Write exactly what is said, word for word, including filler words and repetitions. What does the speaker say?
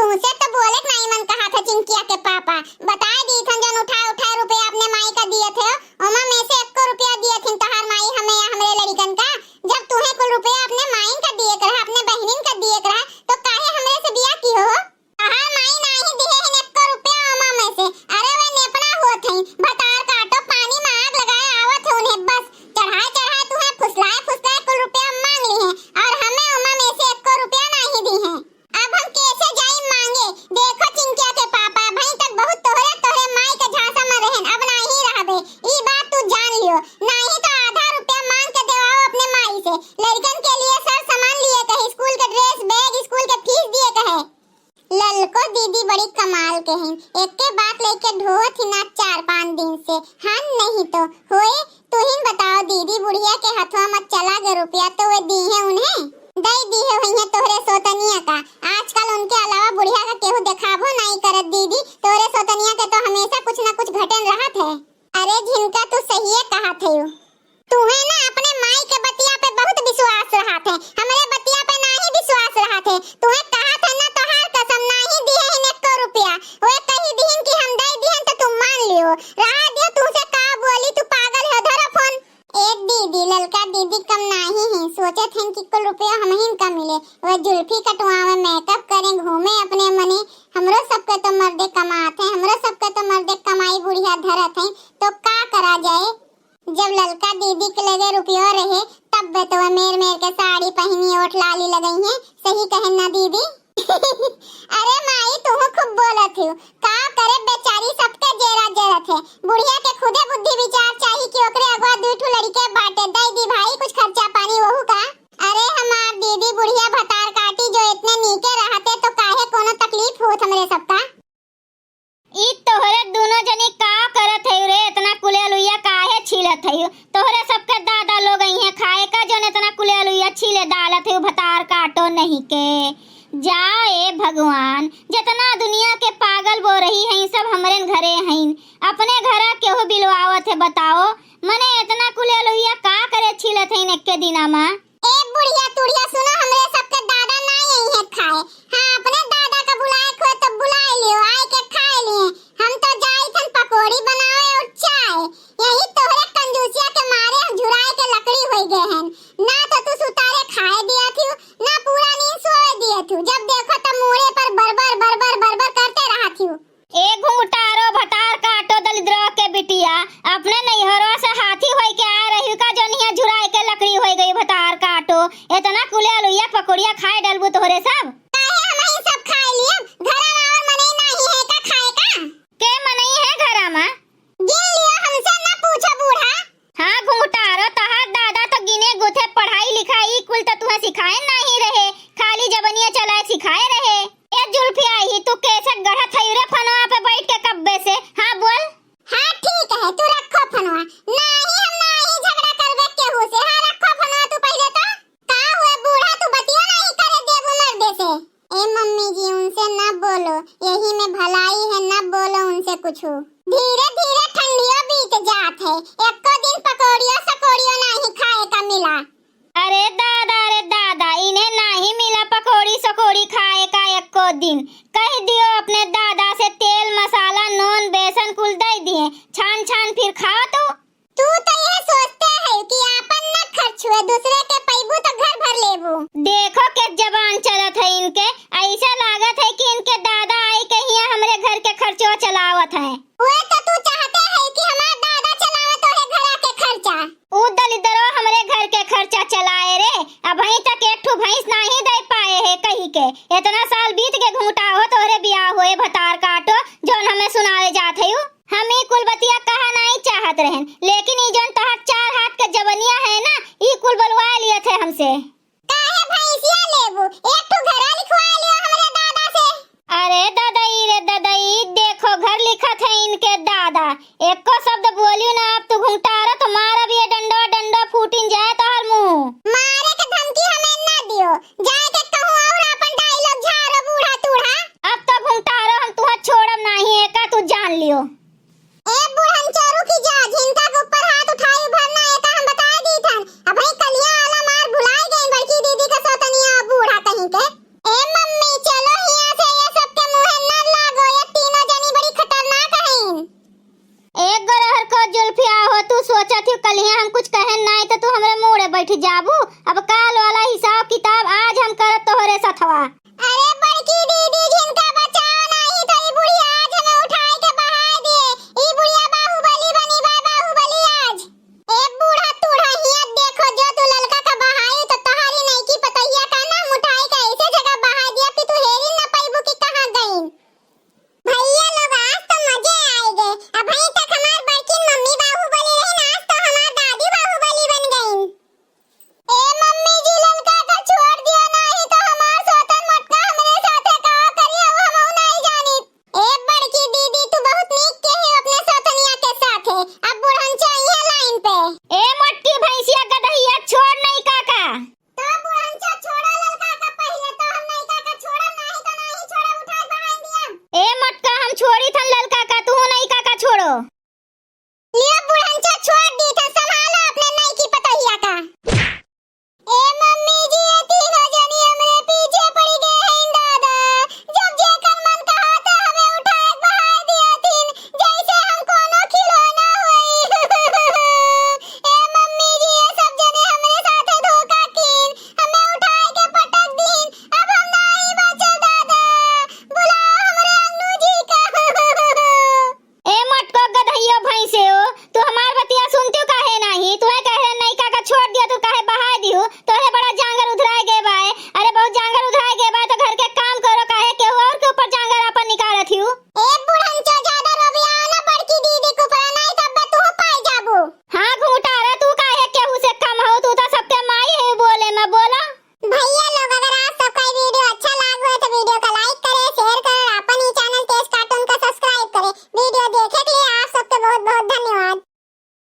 उसे तो बोले के नाई मन कहा था चिंकिया के पापा। बताए दी थन जौन उठाए उठाए रुपया अपने माई का दिए थे, ओमा में से एको रुपया दिए थिन तोहार माई हमें या हमरे लड़िकन का। जब तुहे कुल रुपया अपने माइन का दिए के रहा, अपने बहिनिन का दिए के रहा, तो काहे हमरे से बियाह की हो? तोहार माई नाही दिहे हिन एको रुपया ओमा में से। अरे वे नेपना हुआ थई, भतार काटो पानी में आग लगाए आवत हो उन्हें बस। चढ़ाए चढ़ाए तुहे फुसलाए फुसलाए कुल रुपया मांग ली हैं और हमें ओमा में से एको रुपया नाही दी हैं। अब हम कैसे जाई मांगे? देखो चिंकिया के पापा, अबहीं तक बहुत तोहरे, तोहरे माई के झांसा में रहन, अब नाही रहबे। ई बात तू जान लियो, नाही तो आधा रुपया मांग के देवाओ अपने माई से। लड़कन के लिए सर सामान लिए कहे, स्कूल के ड्रेस, बैग, स्कूल के फीस दिए कहे। ललको दीदी बड़ी कमाल के हैं, एके बात लेके ढोहत ही ना चार पाँच दिन से। हाँ नहीं तो होए। तुहिन बताओ दीदी, बुढ़िया के हथवा में चला गए रुपया तो वे दीहे उन्हें? दई दीहे हुइहें तोहरे सोतनिया का। आजकल उनके अलावा बुढ़िया का केहू देखाबो नाई करत दीदी। तोहरे सोतनिया के तो हमेशा कुछ ना कुछ घटन रहत है। अरे झिनका, तू सहिए कहत हयू। तुहे ना अपने माई के बतिया पे बहुत विश्वास रहत है, हमरे बतिया पे नाही विश्वास रहत है। तुहे कहत है ना, तोहार कसम, नाही दिहे हिन एको रुपया। वे कही दिहिन कि हम दई दिहन तो तू मान लियो। रहा दियो, तुमसे का बोली, तू पागल है, धरो फोन। ए दीदी, ललका दीदी कम नाही है, सोचत हैं कि कुल रुपया हमहिन का मिले। वे जुल्फी कटवावे, मेकअप करें, घूमे अपने मने। हमरो सबके तो मर्दे कमात हैं, हमरो सबके तो मर्दे कमाई बुढ़िया धरत हैं, तो का करा जाए? जब ललका दीदी के लगे रुपयो रहे, तब बे तो वे मेर मेर के साड़ी पहिनी, ओठ लाली लगई हैं। सही कहे ना दीदी? अरे माई, तुहू खूब बोलत हू। का करे बेचारी, सबके जेरा जरत है। बुढ़िया के खुदे बुद्धि विचार चाही कि ओकरे अगवा दुई ठो लड़िके बाटे। दई दी भाई कुछ खर्चा पानी वहू का। अरे हमार दीदी, बुढ़िया भतार काटी जो इतने नीके रहते तो काहे कोनो तकलीफ होत हमरे सबका? ई तोहरे दुनो जनी का करत हयू रे? इतना कुले अलुइया काहे छीलत हयू? तोहरे सबके दादा लोग अइहें खाए का, जौन इतना कुले अलुइया छीले डालत हयू भतार काटो नहीं के। जा ए भगवान, जितना दुनिया के पागल बो रही हैं, सब हमरेन घरे हैं। अपने घरा केहू बिलवावत है, बताओ? मने इतना कुले अलुइया का करे छीलत हैं एक्के दिना मा? ए बुढ़िया तुढ़िया, सुनो, हमरे सबके दादा ना यही है खाए। हाँ, अपने दादा का बुलाए के होए तो बुलाए लियो, आए के खाए लिए। हम तो जाई थन पकौड़ी बनावे और चाय। यही तोहरे कंजूसिया के मारे हम झुराए के लकड़ी होई गए हैं। ना तो तू सुतारे खाए दिया थी, ना पूरा नींद सोए दिया थी। जब देखो तब मूड़े पर बरबर बरबर बरबर करते रहा थी। ए घुंघटारो भतार काटो दलिद्रो के बिटिया, अपने नैहरवा से हाथी होई के आ रही का, जौन हियां झुराए के लकड़ी होई गई भतार काटो। इतना कुले अलुइया पकौड़िया खाए डलबू तोहरे सब। काहे हमही सब खाए लियब? घरा मा और मनई नाही है का खाए का? के मनई है घरा मा? गिन लियो, हमसे ना पूछो बूढ़ा। हाँ घुंघटारो, तहार दादा तो गिने गुथे पढ़ाई लिखाई कुल तो तुहे सिखाए नाही रहे, खाली जबनिया चलाए सिखाए रहे। ए जुल्फिया, ही तू कैसे गढ़त हई रे फोनवा पे बैठ के कब्बे से? हाँ बोल। हाँ ठीक है, तू रखो फोनवा। नाही हम नाही झगड़ा करबे केहू से। हाँ रखो फोनवा तू पहिले तो। का हुए बूढ़ा, तू बतिया नाही करे देबू मर्दे से? ए मम्मी जी, उनसे न बोलो, यही में भलाई है, न बोलो उनसे कुछू। धीरे धीरे ठंडियो बीत जात है, एको दिन पकौड़ियो सकौड़ियो नाही खाए का मिला। अरे दादा, अरे दादा, इन्हें नाही मिला पकौड़ी सकौड़ी खाए का एको दिन। कह दियो अपने दादा से तेल मसाला नून बेसन कुल दे दिए, छान छान फिर खाओ तू। तू तो यह सोचते है कि आपन न खर्च हुए, दूसरे के पैबू तो घर भर लेबू। देखो के जबान चलत है इनके, ऐसा लागत है कि इनके दादा आई के हियां हमरे घर के खर्चो चलावत है। वे तो तू चाहते है कि हमार दादा चलावे तोरे घरा के खर्चा। ऊ दलिद्दरो हमरे घर के खर्चा चलाए रे, अबहीं तक एक ठो भैंस नाही दे पाए है कही के। इतना साल बीत के घूटा हो तोरे बियाह होए भतार काटो, जौन हमें सुनावे जात है। हम ई कुल बतिया कहा नाही चाहत रहन, लेकिन ई जौन तहार चार हाथ के जबनिया है ना, ई कुल बोलवा लियत है हमसे।